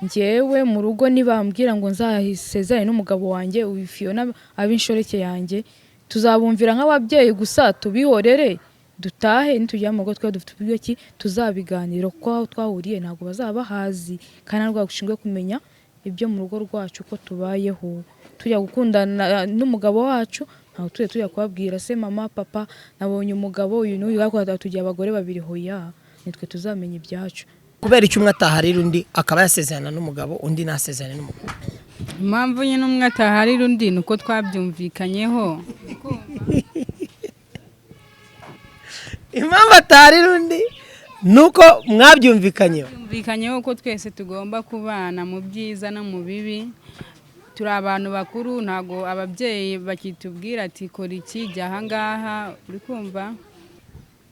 Njyewe mu rugo nibambwira ngo nzasezerane n'umugabo wanjye, uyu Fiona abe inshoreke yanjye, tuzabumvira nk'ababyeyi gusa, tubihorere dutahe. Nitugera mu rugo twe dufite uburyo ki tuzabiganira, kuko aho twahuriye ntabwo bazaba bahazi, kandi ntabwo bashinzwe kumenya ibyo mu rugo rwacu uko tubayeho. Tujya gukundana n'umugabo wacu, ntabwo tujya tujya kubabwira se mama, papa, nabonye umugabo uyu n'uyu, ariko tugira abagore babiri. Hoya, nitwe tuzamenya ibyacu. Kubera icyo umwe ataharira undi akaba yasezerana n'umugabo, undi ntasezerane n'umugabo? Impamvu nyine umwe ataharira undi ni uko twabyumvikanyeho. Impamvu ataharira undi ni uko mwabyumvikanyeho? Byumvikanyeho ko twese tugomba kubana mu byiza no mu bibi. Turi abantu bakuru, ntabwo ababyeyi bakitubwira ati kora iki, jya ahangaha, uri kumva?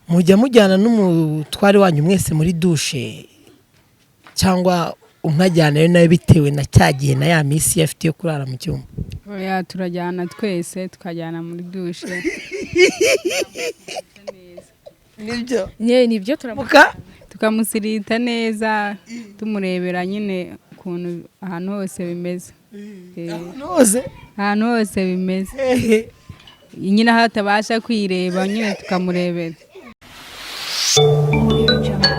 Mujya mujyana n'umutware wanyu mwese muri dushe, cyangwa umwe ajyanayo nawe bitewe na cya gihe na ya minsi ye afite yo kurara mu cyumba? Oya, turajyana twese, tukajyana muri dushe. Nibyo? Nibyo. Muka Tukamusirita neza, tumurebera nyine ukuntu ahantu hose bimeze. Ahantu hose? Ahantu hose bimeze nyine, aho atabasha kwireba nyine tukamurebera. Audio Jungle.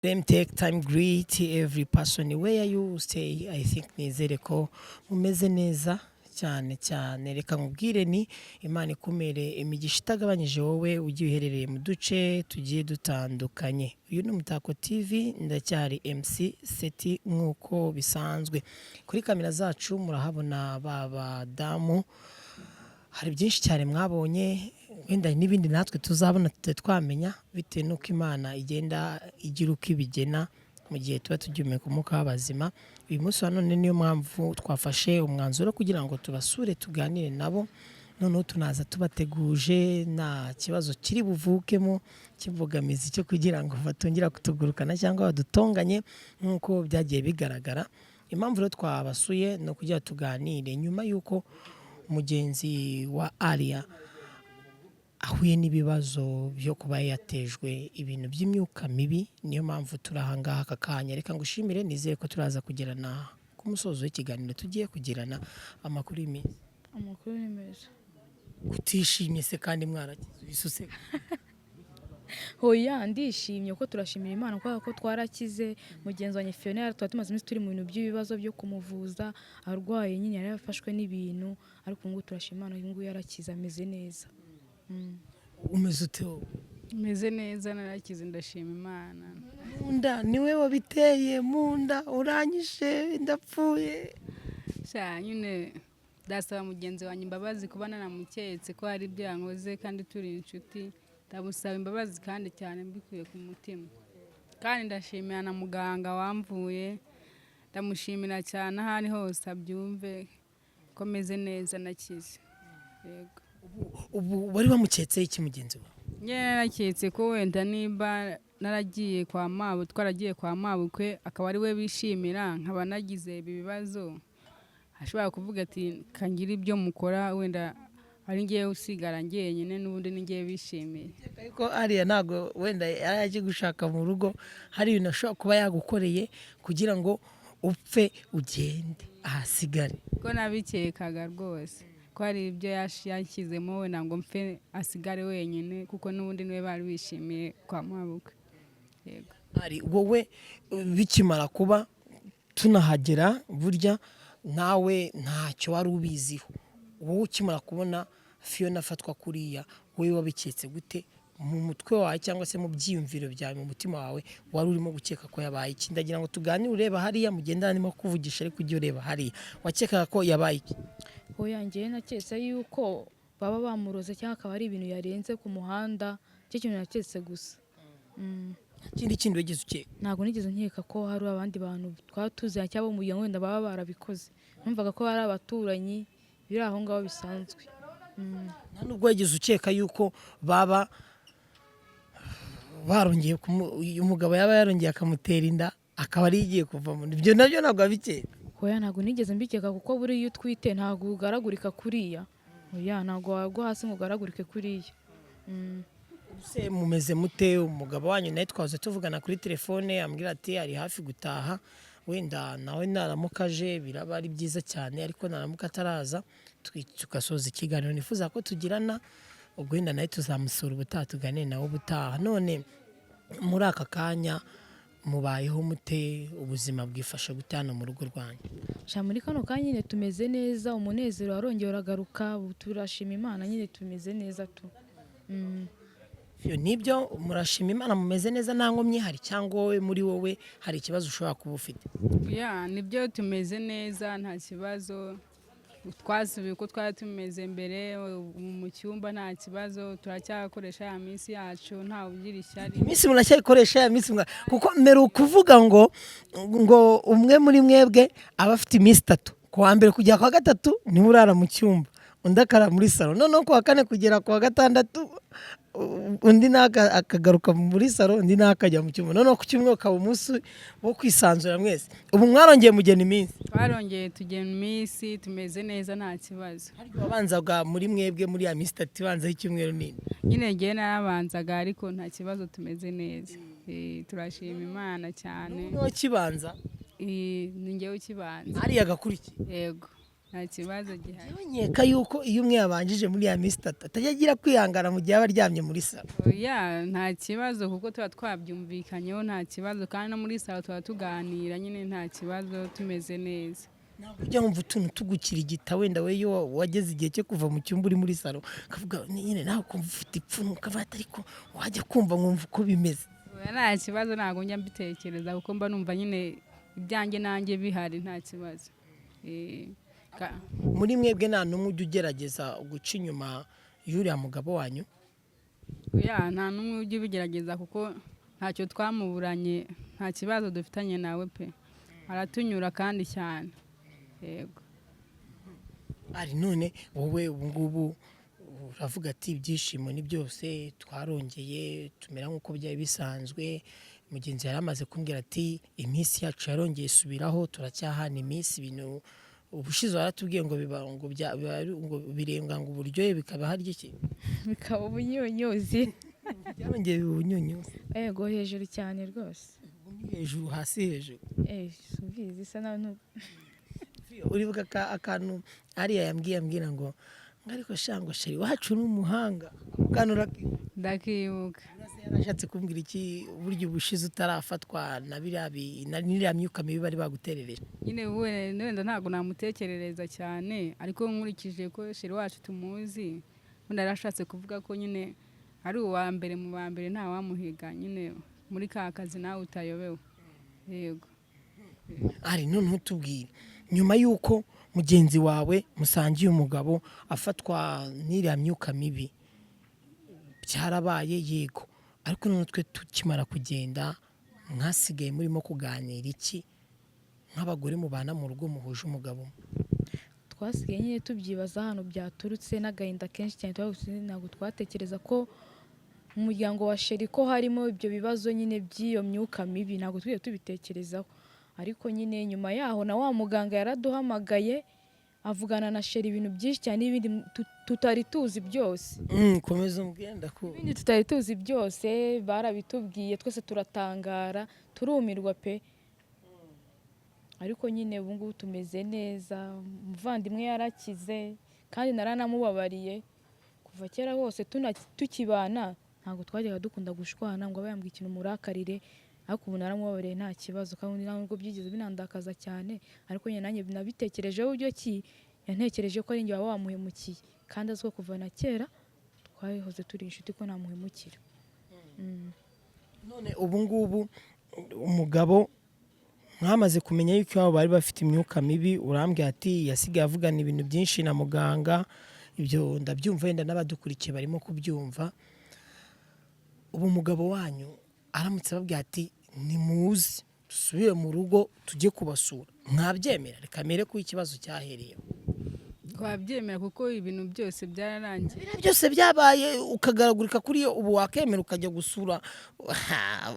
Let me take time greet every person where you stay. I think nizere ko mumeze neza cyane cyane. Reka nkubwire ni Imana ikumere imigisha itagabanyije, wowe ugiye uherereye mu duce tugiye dutandukanye. Uyu ni Umutako TV, ndacyari MC Seti nk'uko bisanzwe. Kuri kamera zacu murahabona ba badamu. Hari byinshi cyane mwabonye, wenda hari n'ibindi natwe tuzabona tutari twamenya, bitewe n'uko Imana igenda igira uko ibigena mu gihe tuba tugihumeka umwuka w'abazima. Uyu munsi wa none niyo mpamvu twafashe umwanzuro kugira ngo tubasure, tuganire nabo, noneho tunaza tubateguje, nta kibazo kiri buvukemo cy'imbogamizi cyo kugira ngo batongera kutugurukana cyangwa badutonganye nk'uko byagiye bigaragara. Impamvu rero twabasuye ni ukugira tuganire nyuma y'uko mugenzi wa Alia ahuye n'ibibazo byo kuba yatejwe ibintu by'imyuka mibi. Niyo mpamvu turi ahangaha aka kanya. Reka ngushimire, nizere ko turaza kugirana ku musozo w'ikiganiro tugiye kugirana. Amakuru y'iminsi? Amakuru ni meza. Utishimye se kandi mwarakize, wisuse? Hoya, ndishimye kuko turashimira Imana kubera ko twarakize. Mugenzi wanjye Fiona twari tumaze iminsi turi mu bintu by'ibibazo byo kumuvuza, arwaye nyine, yari yarafashwe n'ibintu, ariko ubu ngubu turashima Imana, uyu nguyu yarakize, ameze neza. Umeze ute wowe? Meze neza, narakize, ndashima Imana. Mu nda niwe wabiteye, mu nda uranyishe, ndapfuye. Sha nyine ndasaba mugenzi wanjye imbabazi kuba naramuketse ko hari ibyo yankoze kandi turi inshuti. Ndamusaba imbabazi kandi cyane mbikuye ku mutima, kandi ndashimira na muganga wamvuye, ndamushimira cyane aho ari hose abyumve ko meze neza, nakize, yego. Ubu wari wamuketse iki mugenzi wawe? Njye naraketse ko wenda nimba naragiye kwa mabu, twaragiye kwa mabukwe, akaba ari we bishimira, nkaba nagize ibi bibazo, ashobora kuvuga ati kangira ibyo mukora, wenda ari ngewe usigara njyenyine, n'ubundi ni ngewe bishimiye. Ariko hariya ntabwo wenda yari aje gushaka mu rugo, hari ibintu ashobora kuba yagukoreye kugira ngo upfe ugende ahasigare? Ko nabikekaga rwose ko hari ibyo yanshyizemo wenda ngo mpfe asigare wenyine, kuko n'ubundi niwe bari bishimiye kwa mabukwe, yego. Hari wowe bikimara kuba tunahagera, burya nawe ntacyo wari ubiziho. Wowe ukimara kubona Fiona afatwa kuriya, wowe wabiketse gute mu mutwe wawe, cyangwa se mu byiyumviro byawe, mu mutima wawe wari urimo gukeka ko yabaye iki? Ndagira ngo tuganire ureba hariya, mugendane, arimo kuvugisha, ariko ujye ureba hariya. Wakekaga ko yabaye iki? Hoya, njyewe naketse yuko baba bamuroze, cyangwa akaba ari ibintu yarenze ku muhanda. Icyo kintu naketse gusa. Ikindi kindi wigeze ukeka? Ntabwo nigeze nkeka ko hari abandi bantu twaba tuziranye cyangwa bo mu muryango wenda baba barabikoze. Numvaga ko ari abaturanyi biri aho ngaho bisanzwe. Nta nubwo wigeze ukeka yuko baba barongeye uyu mugabo yaba yarongeye akamutera inda, akaba ari igiye kuvamo? Ibyo nabyo ntabwo wabikeka? Hoya, ntabwo nigeze mbikeka, kuko buriya iyo utwite ntabwo ugaragurika kuriya. Oya, ntabwo wagwa hasi ngo ugaragurike kuriya. Se mumeze mute? Umugabo wanyu nawe twahoze tuvugana kuri telefone, ambwira ati ari hafi gutaha, wenda nawe naramuka aje biraba ari byiza cyane, ariko naramuka ataraza tugasoza ikiganiro nifuza ko tugirana, ubwo wenda nawe tuzamusura ubutaha, tuganire nawe ubutaha. None muri aka kanya mubayeho mute? Ubuzima bwifashe gute hano mu rugo rwanyu? Sha, muri kano kanya nyine tumeze neza, umunezero warongeye uragaruka, ubu turashima Imana nyine, tumeze neza tu. Iyo nibyo, murashima Imana, mumeze neza, nta nkomyi hari, cyangwa wowe muri wowe hari ikibazo ushobora kuba ufite? Ya, nibyo, tumeze neza, nta kibazo, twasubiye uko twari tumeze mbere mu cyumba, nta kibazo, turacyakoresha ya minsi yacu, ntawe ugira ishyari. Iminsi muracyayikoresha ya minsi kuko mbere ukuvuga ngo umwe muri mwebwe aba afite iminsi 3, ku wa mbere kugera ku wa gatatu niwe urara mu cyumba, undi akarara muri salo, noneho ku wa kane kugera ku wa gatandatu undi nawe akagaruka muri salo, undi nawe akajya mu cyumba, noneho ku cyumweru ukaba umunsi wo kwisanzura mwese. Ubu mwarongeye mugena iminsi? Twarongeye tugena iminsi, tumeze neza, nta kibazo. Harya wabanzaga muri mwebwe muri ya minsi 3 ibanzaho icyumweru nini? Nyine ngewe narabanzaga, ariko nta kibazo, tumeze neza. Turashima Imana cyane. Niwe kibanza? Ni ngewe ukibanza. Hariya agakurikiye? Yego, nta kibazo gihari. Yewe, nkeka yuko iyo umwe yabanjije muri ya minsi 3 atajya agira kwihangana mu gihe aba aryamye muri salo. Oya, nta kibazo, kuko tuba twabyumvikanyeho, nta kibazo, kandi no muri salo tuba tuganira nyine, nta kibazo, tumeze neza. Ntabwo ujya wumva utuntu tugukirigita wenda we iyo wageze igihe cyo kuva mu cyumba uri muri salo, ukavuga nyine nawe ukumva ufite ipfunwe, ukavuga ati ariko wajya kumva nkumva uko bimeze? Oya, nta kibazo, ntabwo njya mbitekereza, kuko mba numva nyine ibyanjye nanjye bihari, nta kibazo. Muri mwebwe nta n'umwe ujya ugerageza guca inyuma y'uriya mugabo wanyu? Oya, nta n'umwe ujya ubigerageza, kuko ntacyo twamuburanye, nta kibazo dufitanye nawe pe, aratunyura kandi cyane, yego. Ari none wowe ubu ngubu uravuga ati ibyishimo ni byose, twarongeye tumera nk'uko byari bisanzwe. Mugenzi yari amaze kumbwira ati iminsi yacu yarongeye isubiraho, turacyahana iminsi. Ibintu ubushize waratubwiye ngo biba ngo ngo birenga ngo uburyohe bikaba harya iki? Bikaba ubunyunyuzi. Byarongeye biba ubunyunyuzi? Yego, hejuru cyane rwose. Hejuru, hasi, hejuru? Simbizi, isa naho Uribuka akantu ariya yambwiye, ambwira ngo ariko shango chéri wacu ni umuhanga? Ako kantu Ndakibuka. Yarashatse kumbwira iki? Burya ubushize utarafatwa na biriya na n'iriya myuka mibi bari baguterereje. Nyine wenda ntabwo namutekerereza cyane, ariko nkurikije ko chéri wacu tumuzi, wenda yarashatse kuvuga ko nyine ari uwa mbere mu ba mbere, nta wamuhiga nyine muri ka kazi nawe utayobewe, yego. Ari noneho tubwire, nyuma y'uko mugenzi wawe musangiye umugabo afatwa n'iriya myuka mibi, byarabaye yego, ariko noneho twe tukimara kugenda mwasigaye murimo kuganira iki nk'abagore mubana mu rugo muhuje umugabo umwe? Twasigaye nyine tubyibaza ahantu byaturutse n'agahinda kenshi cyane. Ntabwo twatekereza ko mu muryango wa chéri ko harimo ibyo bibazo nyine by'iyo myuka mibi, ntabwo twigeze tubitekerezaho. Ariko nyine nyuma yaho na wa muganga yaraduhamagaye, avugana na chéri ibintu byinshi cyane n'ibindi tutari tuzi byose. Komeza umbwire, ndakumva. Ibindi tutari tuzi byose barabitubwiye, twese turatangara, turumirwa pe. Ariko nyine ubu ngubu tumeze neza, umuvandimwe yarakize kandi naranamubabariye. Kuva kera hose tukibana ntabwo twajyaga dukunda gushwana ngo abe yambwira ikintu murakarire, ariko ubu naramubabariye, nta kibazo, kandi ntabwo byigeze binandakaza cyane. Ariko nyine nanjye nabitekerejeho uburyo ki yantekereje ko ari njye waba wamuhemukiye, kandi azi ko kuva na kera twahoze turi inshuti, ko namuhemukira. None ubu ngubu umugabo mwamaze kumenya yuko iwabo bari bafite imyuka mibi, urambwira ati yasigaye avugana ibintu byinshi na muganga, ibyo ndabyumva, wenda n'abadukurikiye barimo kubyumva. Ubu umugabo wanyu aramutse ababwira ati nimuze dusubire mu rugo tujye kubasura, mwabyemera? Reka mere ko ikibazo cyahereyeho. Twabyemera, kuko ibintu byose byararangiye. Biriya byose byabaye ukagaragurika kuri yo, ubu wakemera ukajya gusura?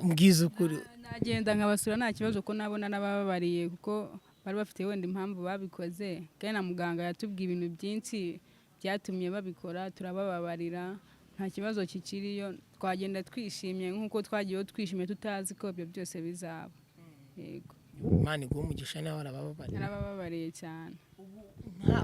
Mbwiza ukuri. Nagenda nkabasura, nta kibazo, ko nabona n'abababariye, kuko bari bafite wenda impamvu babikoze, kandi na muganga yatubwiye ibintu byinshi byatumye babikora, turabababarira, nta kibazo kikiriyo. Twagenda twishimye nk'uko twagiyeho twishimye, tutazi ko ibyo byose bizaba. Yego. Imana iguhe umugisha, nawe arabababariye. Narabababariye cyane.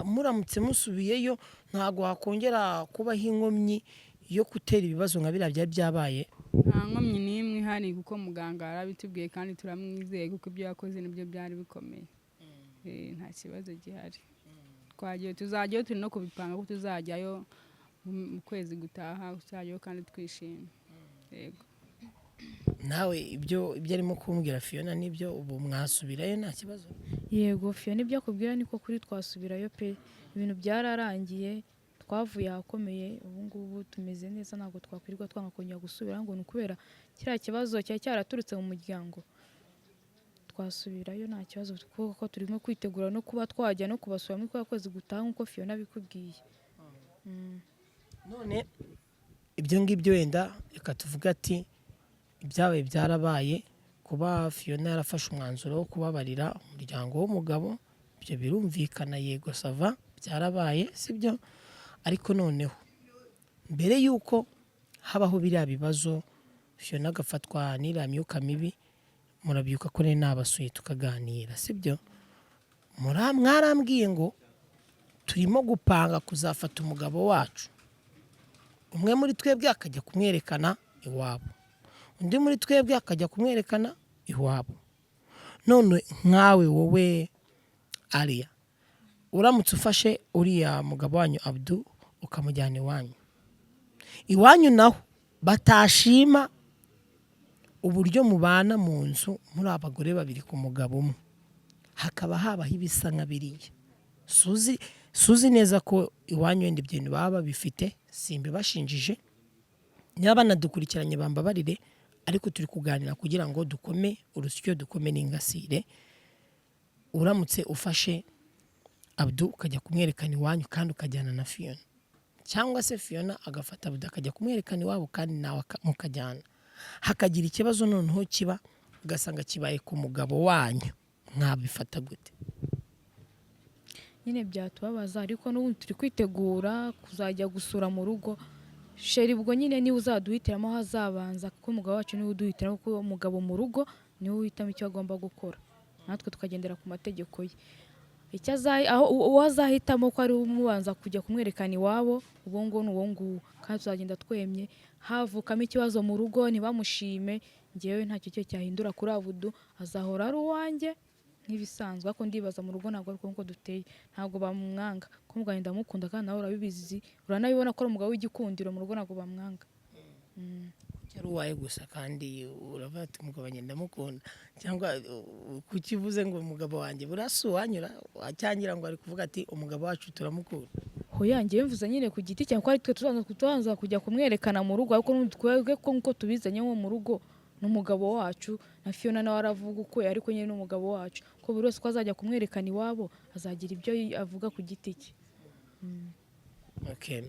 Muramutse musubiyeyo, ntabwo hakongera kubaho inkomyi yo gutera ibibazo nka biriya byari byabaye? Nta nkomyi n'imwe ihari, kuko muganga yarabitubwiye kandi turamwizeye, kuko ibyo yakoze nibyo byari bikomeye. Nta kibazo gihari. Twagiye, tuzajyayo, turi no kubipanga ko tuzajyayo mu kwezi gutaha, tuzajyayo kandi twishimye. Yego. Nawe ibyo arimo kumbwira Fiona nibyo? Ubu mwasubirayo nta kibazo? Yego Fiona, ibyo akubwira niko kuri, twasubirayo pe. Ibintu byararangiye, twavuye ahakomeye, ubu ngubu tumeze neza. Ntabwo twakwirirwa twanga kongera gusubira ngo ni ukubera kiriya kibazo cyari cyaraturutse mu muryango. Twasubirayo nta kibazo, kuko turimo kwitegura no kuba twajya no kubasura muri kwa kwezi gutaha, nk'uko Fiona abikubwiye. None ibyo ngibyo, wenda reka tuvuge ati ibyabaye byarabaye, kuba Fiona yarafashe umwanzuro wo kubabarira umuryango w'umugabo, ibyo birumvikana, yego, ça va, byarabaye, sibyo? Ariko noneho mbere y'uko habaho biriya bibazo, Fiona agafatwa n'iriya myuka mibi, murabyuka ko nari nabasuye tukaganira, sibyo? Mwarambwiye ngo turimo gupanga kuzafata umugabo wacu, umwe muri twebwe akajya kumwerekana iwabo, undi muri twebwe akajya kumwerekana iwabo. None nkawe wowe Ariya, uramutse ufashe uriya mugabo wanyu Abdu ukamujyana iwanyu, iwanyu naho batashima uburyo mubana mu nzu muri abagore babiri ku mugabo umwe, hakaba habaho ibisa nka biriya, suzi neza ko iwanyu wenda ibyo bintu baba babifite, simbibashinjije, niba banadukurikiranye bambabarire, ariko turi kuganira kugira ngo dukome urusyo dukome n'ingasire. Uramutse ufashe Abdu ukajya kumwerekana iwanyu kandi ukajyana na Fiona, cyangwa se Fiona agafata Abdu akajya kumwerekana iwabo kandi nawe mukajyana, hakagira ikibazo noneho kiba, ugasanga kibaye ku mugabo wanyu, mwabifata gute? Nyine byatubabaza, ariko n'ubundi turi kwitegura kuzajya gusura mu rugo. Chéri, ubwo nyine niwe uzaduhitiramo aho azabanza, kuko umugabo wacu niwe uduhitiramo, kuko umugabo mu rugo niwe uhitamo icyo agomba gukora, natwe tukagendera ku mategeko ye. Icyo aho uwo azahitamo ko ari we umubanza kujya kumwerekana iwabo, ubwo nguwo ni uwo nguwo, kandi tuzagenda twemye. Havukamo ikibazo mu rugo ntibamushime, ngewe ntacyo cyo cyahindura kuri Abudu, azahora ari uwanjye nk'ibisanzwe. Ariko ndibaza mu rugo ntabwo ari uko duteye, ntabwo bamwanga, kuko umugabo ndamukunda kandi nawe urabibizi, uranabibona ko ari umugabo w'igikundiro. Mu rugo ntabwo bamwanga. Kuki ari uwawe gusa kandi uravuga ati umugabo wanjye ndamukunda? Cyangwa kuki uvuze ngo umugabo wanjye? Buriya si uwanyura cyangira ngo ari kuvuga ati umugabo wacu turamukunda. Hoya, njyewe mvuze nyine ku giti cyanjye ko ari twe tuzabanza kujya kumwerekana mu rugo, ariko n'ubundi twebwe ko nkuko tubizanye nko mu rugo ni umugabo wacu, na Fiona nawe aravuga ukwe, ariko nyine ni umugabo wacu, ko buri wese uko azajya kumwerekana iwabo azagira ibyo avuga ku giti cye. Okay.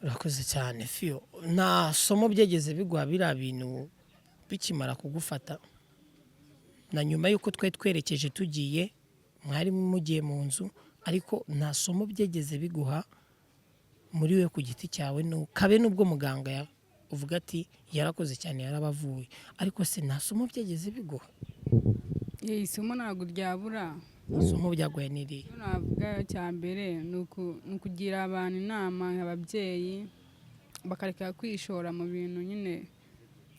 Urakoze cyane Fiyo. Nta somo byegeze biguha biriya bintu bikimara kugufata, na nyuma y'uko twari twerekeje tugiye, mwari mugiye mu nzu, ariko nta somo byegeze biguha muri we ku giti cyawe, kabe n'ubwo muganga uvuga ati yarakoze cyane, yarabavuye, ariko se nta somo byegeze biguha? Isomo ntabwo ryabura. Isomo byaguhaye ni irihe? Icyo navuga cya mbere ni ukugira abantu inama, ababyeyi bakareka kwishora mu bintu nyine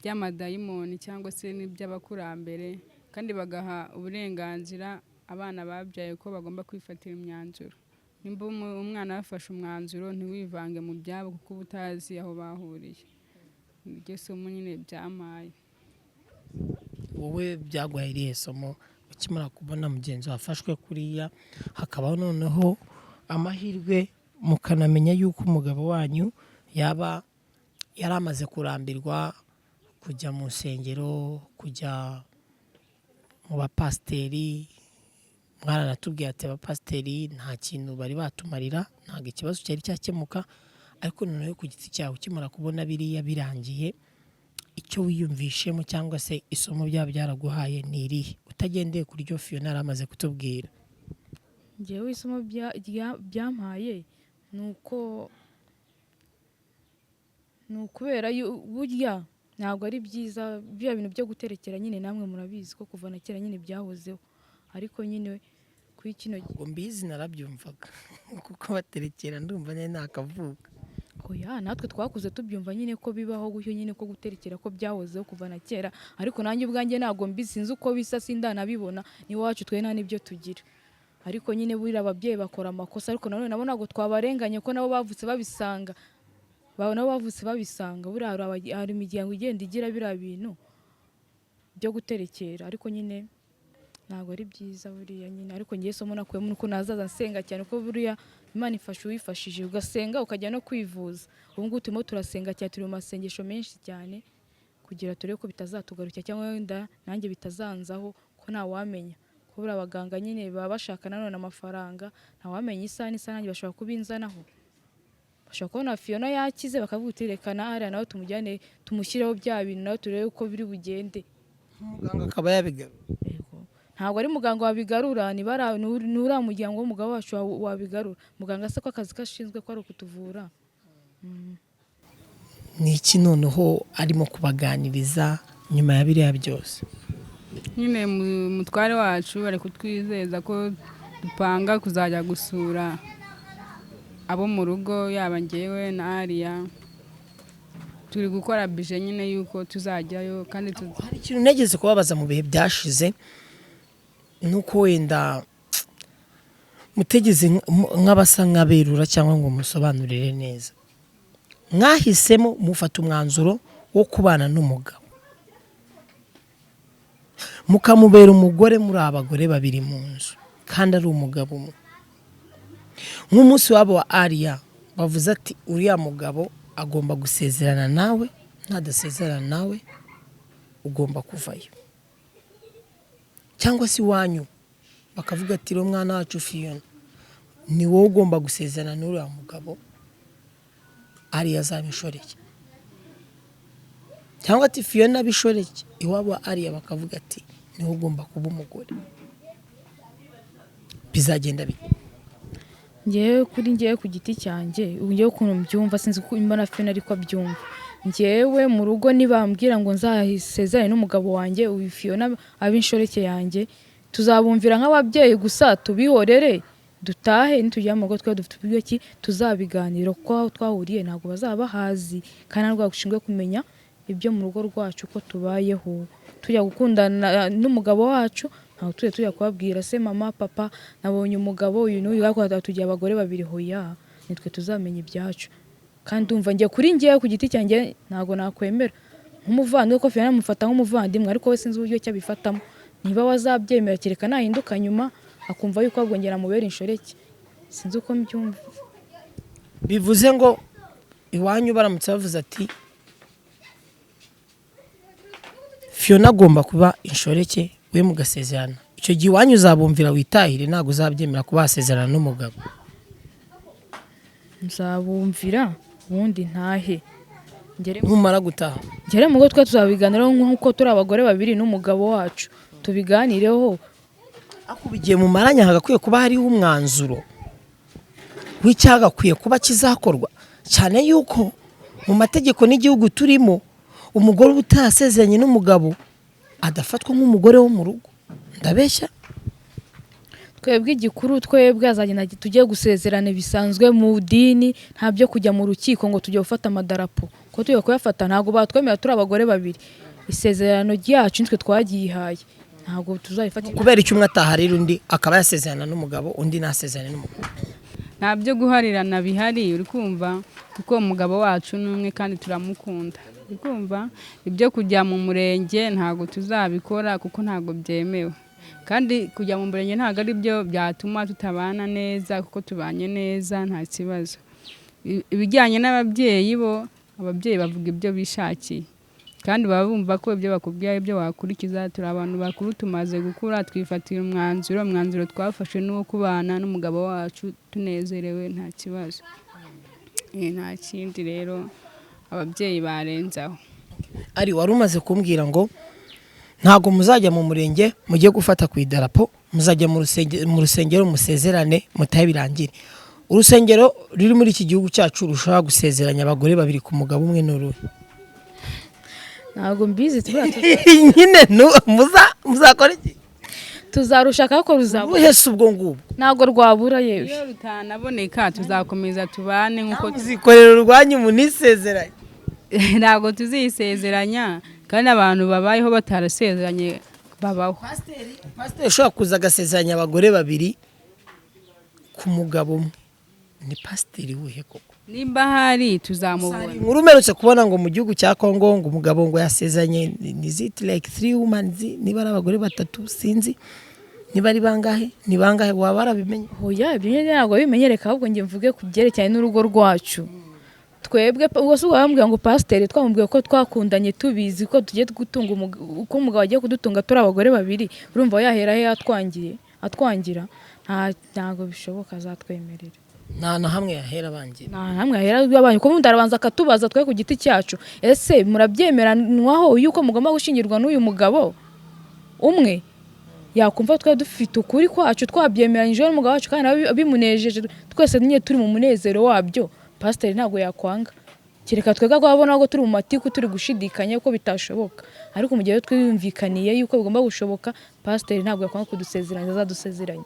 by'amadayimoni cyangwa se n'iby'abakurambere, kandi bagaha uburenganzira abana babyaye ko bagomba kwifatira imyanzuro. Nimba umwana yafashe umwanzuro, ntiwivange mu byabo, kuko uba utazi aho bahuriye. Niryo somo nyine byampaye. Wowe byaguhaye irihe somo ukimara kubona mugenzi wafashwe kuriya, hakabaho noneho amahirwe mukanamenya yuko umugabo wanyu yaba yari amaze kurambirwa kujya mu nsengero, kujya mu bapasiteri? Mwaranatubwiye ati abapasiteri nta kintu bari batumarira, ntabwo ikibazo cyari cyakemuka. Ariko noneho ku giti cyawe, ukimara kubona biriya birangiye, icyo wiyumvishemo cyangwa se isomo byaba byaraguhaye ni irihe, utagendeye kuri ryo Fiona yari amaze kutubwira? Ngewe isomo byampaye ni uko Ni ukubera burya ntabwo ari byiza bya bintu byo guterekera nyine, namwe murabizi ko kuva na kera nyine byahozeho, ariko nyine kuri kino gihe Ntabwo mbizi, narabyumvaga kuko baterekera ndumva nyine nakavuka. Oya, natwe twakuze tubyumva nyine ko bibaho gutyo nyine, ko guterekera ko byahozeho kuva na kera, ariko nanjye ubwanjye ntabwo mbizi, sinzi uko bisa, sindanabibona n'iwacu twe nta n'ibyo tugira. Ariko nyine buriya ababyeyi bakora amakosa, ariko nanone nabo ntabwo twabarenganye ko nabo bavutse babisanga, nabo bavutse babisanga. Buriya hari imiryango igenda igira biriya bintu byo guterekera, ariko nyine ntabwo ari byiza buriya nyine. Ariko ngewe isomo nakuyemo nuko nazaza nsenga cyane, kuko buriya Imana ifasha uwifashije, ugasenga ukajya no kwivuza. Ubu ngubu turimo turasenga cyane, turi mu masengesho menshi cyane kugira turebe ko bitazatugarukira, cyangwa wenda nanjye bitazanzaho, ko ntawamenya, ko buriya abaganga nyine baba bashaka nanone amafaranga, ntawamenya isaha n'isaha nanjye bashobora kubinzanaho. Bashobora kubona Fiona yakize bakavuga uti reka na hariya nawe tumujyane tumushyireho bya bintu, nawe turebe uko biri bugende. Muganga akaba yabigarura. Yego. Ntabwo ari muganga wabigarura, ni uriya muryango w'umugabo wacu wabigarura. Muganga se ko akazi ke ashinzwe ko ari ukutuvura. Ni iki noneho arimo kubaganiriza nyuma ya biriya byose? Nyine mutware wacu bari kutwizeza ko dupanga kuzajya gusura abo mu rugo, yaba njyewe na Ariya. Turi gukora bije nyine yuko tuzajyayo kandi Hari ikintu nageze kubabaza mu bihe byashize, nuko wenda mutegeze nk'abasa nk'aberura cyangwa ngo musobanurire neza. Mwahisemo mufata umwanzuro wo kubana n'umugabo, mukamubera umugore, muri abagore babiri mu nzu kandi ari umugabo umwe. Nk'umunsi wabo wa Ariya bavuze ati uriya mugabo agomba gusezerana nawe, nadasezerana nawe ugomba kuvayo, cyangwa se iwanyu bakavuga ati rero mwana wacu Fiona, ni wowe ugomba gusezerana n'uriya mugabo, Ariya azaba inshoreke, cyangwa ati Fiona abe inshoreke, iwabo wa Ariya bakavuga ati niwe ugomba kuba umugore, bizagenda bite? Ngewe kuri ngewe ku giti cyanjye, ubu ngewe ukuntu mbyumva, sinzi uko mbona Fiona ariko abyumva. Ngewe mu rugo nibambwira ngo nzasezerane n'umugabo wanjye, uyu Fiona abe inshoreke yanjye, tuzabumvira nk'ababyeyi gusa tubihorere dutahe. Nitugera mu rugo twe dufite uburyo ki tuzabiganira, kuko aho twahuriye ntabwo bazaba bahazi, kandi ntabwo bashinzwe kumenya ibyo mu rugo rwacu uko tubayeho. Tujya gukundana n'umugabo wacu ntabwo tujya tujya kubabwira se mama papa nabonye umugabo uyu n'uyu, ariko tugiye abagore babiri. Hoya, nitwe tuzamenya ibyacu. Kandi ndumva njye kuri njyewe ku giti cyanjye ntabwo nakwemera nk'umuvandimwe, ko Fiona namufata nk'umuvandimwe, ariko we sinzi uburyo ki abifatamo, niba wazabyemera, kereka nahinduka nyuma akumva yuko ahubwo njye namubera inshoreke, sinzi uko mbyumva. Bivuze ngo iwanyu baramutse bavuze ati Fiona agomba kuba inshoreke we mugasezerana, icyo gihe iwanyu uzabumvira witahire, ntabwo uzabyemera kuba wasezerana n'umugabo? Nzabumvira ubundi ntahe ngere Numara gutaha? Ngere mu rugo twe tuzabiganiraho nk'uko turi abagore babiri n'umugabo wacu, tubiganireho. Ariko ubu igihe mumaranye hagakwiye kuba hariho umwanzuro w'icyagakwiye kuba kizakorwa, cyane yuko mu mategeko n'igihugu turimo umugore uba utarasezeranye n'umugabo adafatwa nk'umugore wo mu rugo. Ndabeshya? Twebwe igikuru, twebwe azagenda tujye gusezerana bisanzwe mu dini, nta byo kujya mu rukiko ngo tujye gufata amadarapo, kuko tujya kuyafata ntabwo batwemera turi abagore babiri. Isezerano ryacu nitwe twagihaye, ntabwo tuzayifata. Kubera icyo umwe ataharira undi akaba yasezerana n'umugabo, undi ntasezerane n'umugabo? Nta byo guharirana bihari, uri kumva, kuko umugabo wacu ni umwe kandi turamukunda, uri kumva. Ibyo kujya mu murenge ntabwo tuzabikora kuko ntabwo byemewe, kandi kujya mu murenge ntabwo ari byo byatuma tutabana neza, kuko tubanye neza nta kibazo. Ibijyanye n'ababyeyi bo, ababyeyi bavuga ibyo bishakiye kandi baba bumva ko ibyo bakubwiye ari byo wakurikiza. Turi abantu bakuru, tumaze gukura, twifatira umwanzuro. Umwanzuro twafashe ni uwo kubana n'umugabo wacu tunezerewe nta kibazo. Nta kindi rero ababyeyi barenzaho. Ari wari umaze kumbwira ngo ntabwo muzajya mu murenge mujye gufata ku idarapo, muzajya mu rusengero musezerane mutahe birangire. Urusengero ruri muri iki gihugu cyacu rushobora gusezeranya abagore babiri ku mugabo umwe ni uruhe? Ntabwo mbizi, turiya Nyine muzakora iki? Tuzarushaka ko ruzabura. Uruhe se ubwo ngubwo? Ntabwo rwabura, yewe. Iyo rutanaboneka tuzakomeza tubane nk'uko Muzikorera urwanyu munisezeranye? Ntabwo tuzisezeranya, kandi abantu babayeho batarasezeranye babaho. Pasiteri ushobora kuza agasezeranya abagore babiri ku mugabo umwe ni pasiteri wuhe koko? Nimba hari tuzamubona. Inkuru umerutse kubona ngo mu gihugu cya Kongo ngo umugabo ngo yasezeranye ni ziti like three women, niba ari abagore batatu, sinzi niba ari bangahe, ni bangahe, waba warabimenye? Oya, ibyo nyine ntabwo bimenyereka, ahubwo njye mvuge ku byerekeranye n'urugo rwacu twebwe. Ubwo si bambwira ngo pasiteri, twamubwiye ko twakundanye tubizi ko tugiye gutunga uko umugabo agiye kudutunga turi abagore babiri. Urumva yahera he atwangiye, atwangira? Ntabwo bishoboka, azatwemerera. Nta na hamwe yahera bangira. Nta hamwe yahera abantu, kuko ubundi arabanza akatubaza twe ku giti cyacu: ese murabyemeranwaho yuko mugomba gushyingirwa n'uyu mugabo umwe? Yakumva twe dufite ukuri kwacu, twabyemeranyije n'umugabo wacu, kandi nawe bimunejeje, twese nyine turi mu munezero wabyo, pasiteri ntabwo yakwanga, kereka twebwe abona ko turi mu matiku, turi gushidikanya ko bitashoboka. Ariko mu gihe twiyumvikaniye yuko bigomba gushoboka, pasiteri ntabwo yakwanga kudusezeranya, azadusezeranya.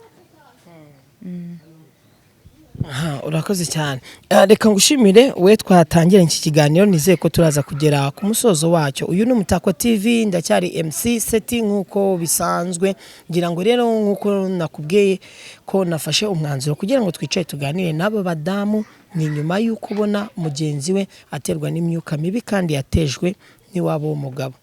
Aha, urakoze cyane. Reka ngushimire we twatangiranye iki kiganiro, nizeye ko turaza kugera ku musozo wacyo. Uyu ni Umutako TV, ndacyari MC Seti nk'uko bisanzwe. Ngira ngo rero nk'uko nakubwiye ko nafashe umwanzuro kugira ngo twicare tuganire n'aba badamu, ni nyuma y'uko ubona mugenzi we aterwa n'imyuka mibi kandi yatejwe n'iwabo w'umugabo.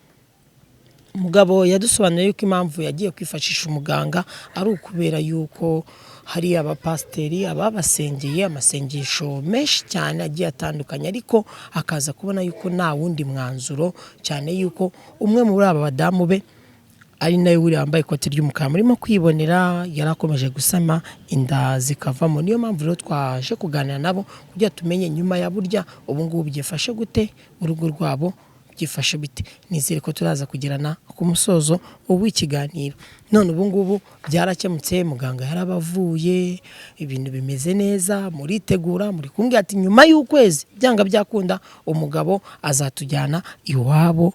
Umugabo yadusobanuriye yuko impamvu yagiye kwifashisha umuganga ari ukubera yuko hari abapasiteri ababasengeye amasengesho menshi cyane agiye atandukanye, ariko akaza kubona yuko nta wundi mwanzuro, cyane yuko umwe muri aba badamu be, ari nawe wuriya wambaye ikoti ry'umukara murimo kwibonera, yari akomeje gusama inda zikavamo. Niyo mpamvu rero twaje kuganira nabo kugira tumenye nyuma ya burya ubu ngubu byifashe gute, urugo rwabo byifashe bite. Nizere ko turaza kugirana ku musozo w'ikiganiro. None ubu ngubu byarakemutse, muganga yarabavuye, ibintu bimeze neza, muritegura, muri kumbwira ati nyuma y'ukwezi byanga byakunda umugabo azatujyana iwabo,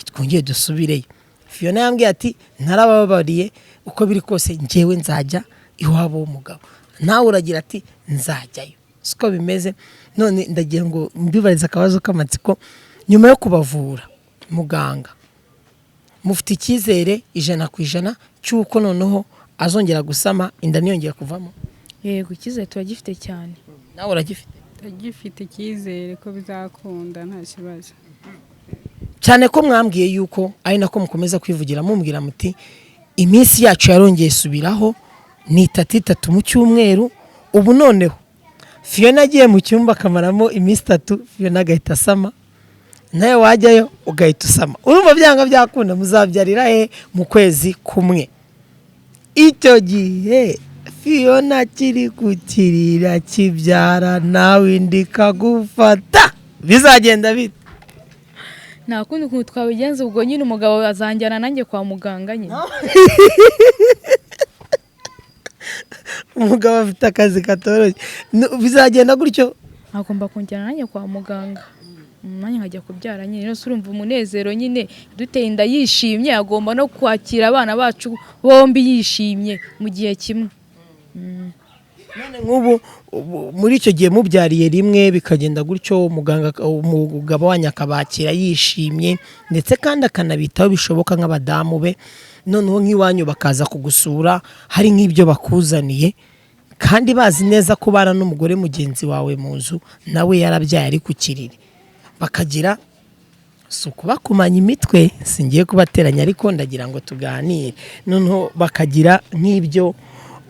twongere dusubireyo. Fiona yambwiye ati ntarababariye, uko biri kose njyewe nzajya iwabo w'umugabo. Nawe uragira ati nzajyayo, siko bimeze? None ndagira ngo mbibarize akabazo k'amatsiko: nyuma yo kubavura muganga, mufite icyizere 100% cy'uko noneho azongera gusama inda ntiyongera kuvamo? Yego, icyizere turagifite cyane. Nawe uragifite? Ndagifite icyizere ko bizakunda, nta kibazo. Cyane ko mwambwiye yuko ari nako mukomeza kwivugira, mumbwira muti iminsi yacu yarongeye isubiraho, ni itatu itatu mu cyumweru. Ubu noneho Fiona agiye mu cyumba akamaramo iminsi 3, Fiona agahita asama, nawe wajyayo ugahita usama. Urumva byanga byakunda muzabyarira he mu kwezi kumwe? Icyo gihe Fiona kiri kukirira kibyara, nawe indi ikagufata, bizagenda bite? Nta kundi kuntu twabigenza, ubwo nyine umugabo azanjyana nanjye kwa muganga nyine. Umugabo afite akazi katoroshye. Bizagenda gutyo? Agomba kunjyana nanjye kwa muganga, nanjye nkajya kubyara nyine. Rero urumva umunezero nyine duteye inda yishimye, agomba no kwakira abana bacu bombi yishimye mu gihe kimwe. None nk'ubu muri icyo gihe mubyariye rimwe bikagenda gutyo, umuganga, umugabo wanyu akabakira yishimye, ndetse kandi akanabitaho bishoboka nk'abadamu be, noneho nk'iwanyu bakaza kugusura hari nk'ibyo bakuzaniye, kandi bazi neza ko ubana n'umugore mugenzi wawe mu nzu, nawe yarabyaye ari ku kiriri, bakagira si ukubakumanya imitwe, singiye kubateranya ariko ndagira ngo tuganire, noneho bakagira nk'ibyo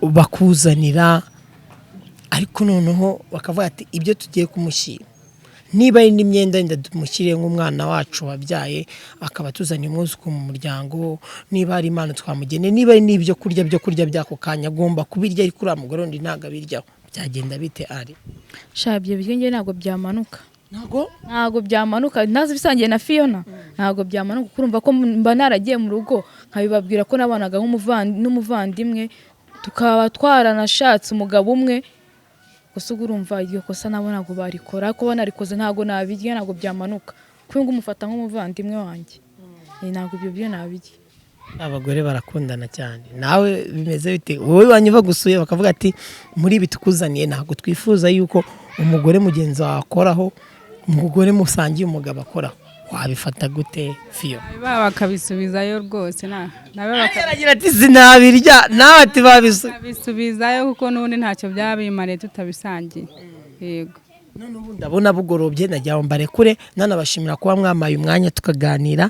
bakuzanira, ariko noneho bakavuga ati ibyo tugiye kumushyira niba ari n'imyenda wenda tumushyire nk'umwana wacu wabyaye akaba atuzaniye umwuzukuru mu muryango, niba hari impano twamugeneye, niba ari n'ibyo kurya, byo kurya by'ako kanya agomba kubirya, ariko uriya mugore wundi ntabwo abiryaho, byagenda bite ari? Sha, ibyo biryo njye ntabwo byamanuka. Ntabwo? Ntabwo byamanuka, ntazi ibisangiye na Fiona, ntabwo byamanuka, kuko urumva ko mba naragiye mu rugo nkabibabwira ko nabanaga n'umuvandimwe, tukaba twaranashatse umugabo umwe. Gusa ubwo urumva iryo kosa nabo ntabwo barikora, ariko banarikoze ntabwo nabirya, ntabwo byamanuka, kuko ngo umufata nk'umuvandimwe wanjye. Ntabwo ibyo byo nabirya. Abagore barakundana cyane. Nawe bimeze bite? Wowe iwanyu bagusuye bakavuga ati: "Muri ibi tukuzaniye ntabwo twifuza yuko umugore mugenzi wawe akoraho, umugore musangiye umugabo akoraho," wabifata gute, Fiyo? Baba bakabisubizayo rwose, nawe Aragira ati: "Sinabirya," nawe ati: "Babisubiza." Bakabisubizayo kuko n'ubundi ntacyo byaba bimariye tutabisangiye, yego. None ubu ndabona bugorobye, nagira ngo mbarekure, nanabashimira kuba mwamaye umwanya tukaganira.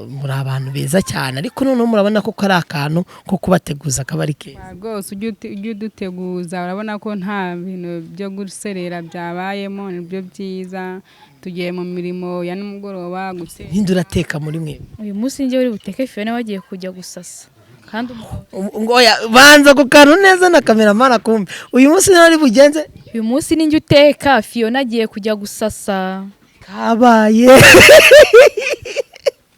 Muri abantu beza cyane, ariko noneho murabona ko kari akantu ko kubateguza kaba ari keza. Rwose ujye uduteguza. Urabona ko nta bintu byo guserera byabayemo, nibyo byiza. Tugiye mu mirimo ya nimugoroba guteka. Ninde urateka muri mwe? Uyu munsi njye uri buteke, Fiona wagiye kujya gusasa kandi Ngo oya, banza ku kantu neza na cameraman akumve. Uyu munsi niba ari bugenze? Uyu munsi ninjye uteka, Fiona agiye kujya gusasa. Kabaye,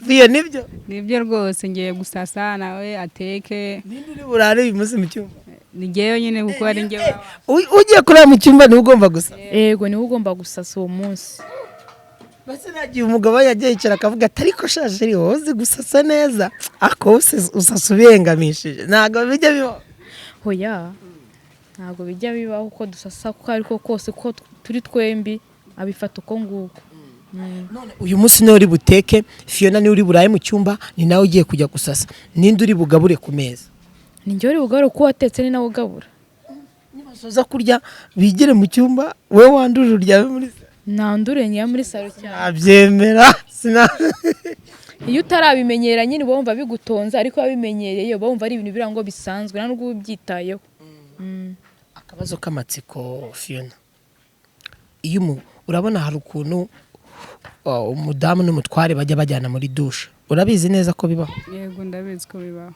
Fiyo, nibyo? Nibyo rwose, ngiye gusasa nawe ateke. Ninde uri burare uyu munsi mu cyumba? Ni njyewe nyine, kuko ari njyewe. Ugiye kurara mu cyumba niwe ugomba gusa? Yego, niwe ugomba gusasa uwo munsi. Mbese nagiye umugabo yagiye yicara akavuga ati: "Ariko shasheri, wowe uzi gusasa neza, ariko wowe usasa ubihengamishije," ntabwo bijya bibaho? Hoya, ntabwo bijya bibaho. Uko dusasa uko ariko kose, uko turi twembi, abifata uko nguko. None uyu munsi niwe uri buteke, Fiona niwe uri buraye mu cyumba, ni nawe ugiye kujya gusasa. Ninde uri bugabure ku meza? Ni njye uri bugabure, kuko watetse ni nawe ugabura. Nibasoza kurya bigire mu cyumba, wowe wanduje uryame muri salo? Nandure ngiye muri salo cyane. Nabyemera sina. Iyo utarabimenyera nyine uba wumva bigutonze, ariko wabimenyereye uba wumva ari ibintu biri ngo bisanzwe, nta nubwo uba ubyitayeho. Akabazo k'amatsiko, Fiona: iyo urabona hari ukuntu umudamu n'umutware bajya bajyana muri dushe, urabizi neza ko bibaho? Yego, ndabizi ko bibaho.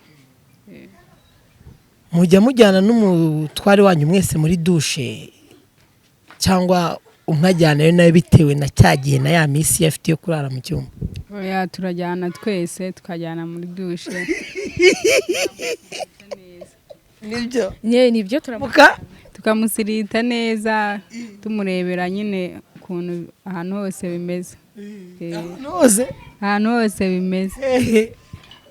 Mujya mujyana n'umutware wanyu mwese muri dushe, cyangwa umwe ajyanayo nawe bitewe na cya gihe na ya minsi ye afite yo kurara mu cyumba? Oya, turajyana twese, tukajyana muri dushe. Nibyo? Nye, nibyo turamu Muka Tukamusirita neza, tumurebera nyine ukuntu ahantu hose bimeze. Ahantu hose? Ahantu hose bimeze. Hehe?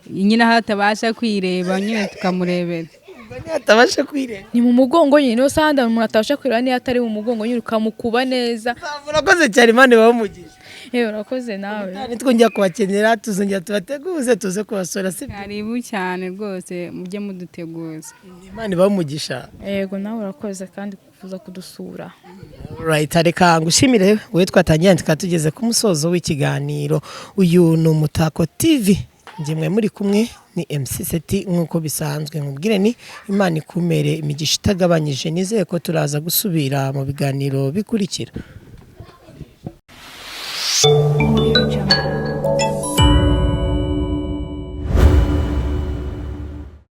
Nyine aho atabasha kwireba nyine tukamurebera. Ubwo ntiyatabasha kwireba? Ni mu mugongo nyine, niyo usanga umuntu atabasha kwireba niyo atari mu mugongo nyine, ukamukuba neza. Murakoze cyane, Imana ibahe umugisha. Yewe, urakoze nawe. Nitwongera kubakenera tuzongera tubateguze tuze kubasura, sibyo? Karibu cyane rwose, mujye muduteguza. Imana ibahe umugisha. Yego, nawe urakoze kandi kuza kudusura. Right, reka ngushimire wowe twatangiye tukaba tugeze ku musozo w'ikiganiro. Uyu ni Umutako TV, njye muri kumwe ni MC Seti nk'uko bisanzwe. Nkubwire ni Imana ikumere imigisha itagabanyije. Nizeye ko turaza gusubira mu biganiro bikurikira.